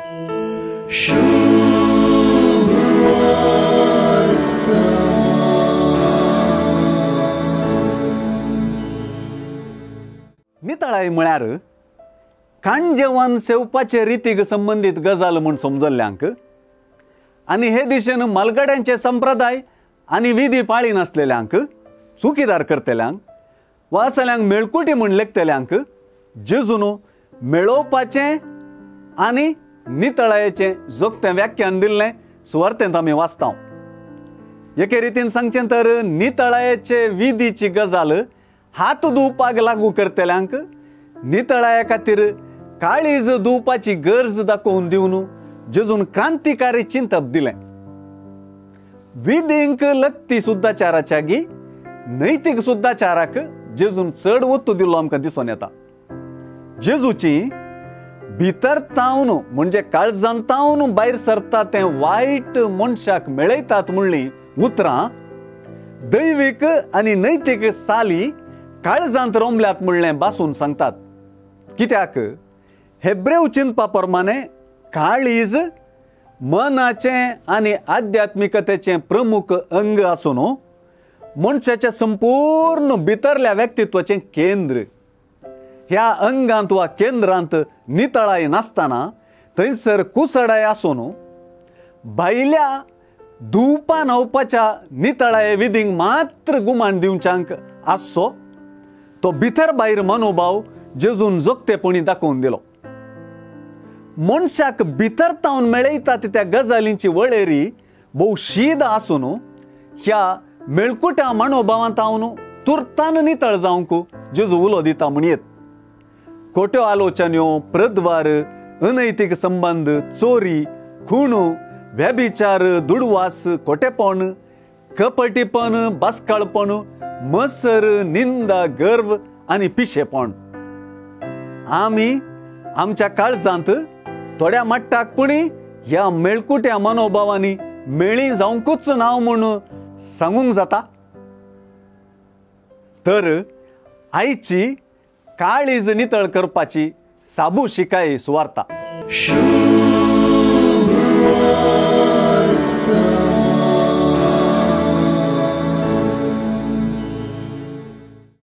नितळाय म्हळ्यार काणजेवान सेवपाचे रितीक संबंदीत गजाल म्हूण समजल्ल्यांक आनी हे दिशेन मालगड्यांचे संप्रदाय आनी विधी पाळी नासलेल्यांक चुकीदार करतल्यांक वा असल्यांक मेळकुटी म्हूण लेखतल्यांक जेजून मेळोवपाचें आनी नितळायेचें जोगतें व्याख्यान दिल्लें सुवार्तेंत आमी वाचता. एके रितीन सांगचें तर नितळायेचे विधीची गजाल हात धुवपाक लागू करतल्यांक नितळाये खातीर काळीज धुवपाची गरज दाखोवन दिवन जेजून क्रांतिकारी चिंतप दिलें. विधींक लक्ती सुद्दाचाराच्या गी नैतीक सुद्दाचाराक जेजून चड ओत्तू दिल्लो आमकां दिसून येता. जेजूची भितर तावन म्हणजे काळजान तावन भायर सरता तें वायट मनशाक मेळयतात म्हणली उतरां दैवीक आनी नैतीक साली काळजांत रोमल्यात म्हणलें बासून सांगतात. कित्याक हेब्रेव चिंतपा प्रमाणे काळीज मनाचें आनी आध्यात्मिकतेचें प्रमुख अंग आसून मनशाच्या संपूर्ण भितरल्या व्यक्तित्वाचें केंद्र. ह्या अंगांत वा केंद्रांत नितळाय नासतना थंयसर कुसडाय आसून भायल्या धुवपा न्हावपाच्या नितळाये विधींक मात्र गुमान दिवच्यांक आसचो तो भितर भायर मनोभाव जेजून जोगतेपणी दाखोवन दिलो. मनशाक भितर तावन मेळयतात त्या गजालींची वळेरी भोव शीद आसून ह्या मेळकुट्या मनोभावांत तावन तुर्तान नितळ जावंक जेजू उलो दिता म्हणयेत. खोट्यो आलोचन्यो, प्रद्वार, अनैतीक संबंद, चोरी, खूण, व्यभिचार, दुडवास, खोटेपण, कपटीपण, बास्काळपण, मसर, निंदा, गर्व आनी पिशेपण. आमी आमच्या काळजांत थोड्या मट्टाक पुणी ह्या मेळकुट्या मनोभावांनी मेळी जावंकूच ना म्हूण सांगूंक जाता. तर आयची काळीज नितळ करपाची साबू शिकाय सुवार्ता.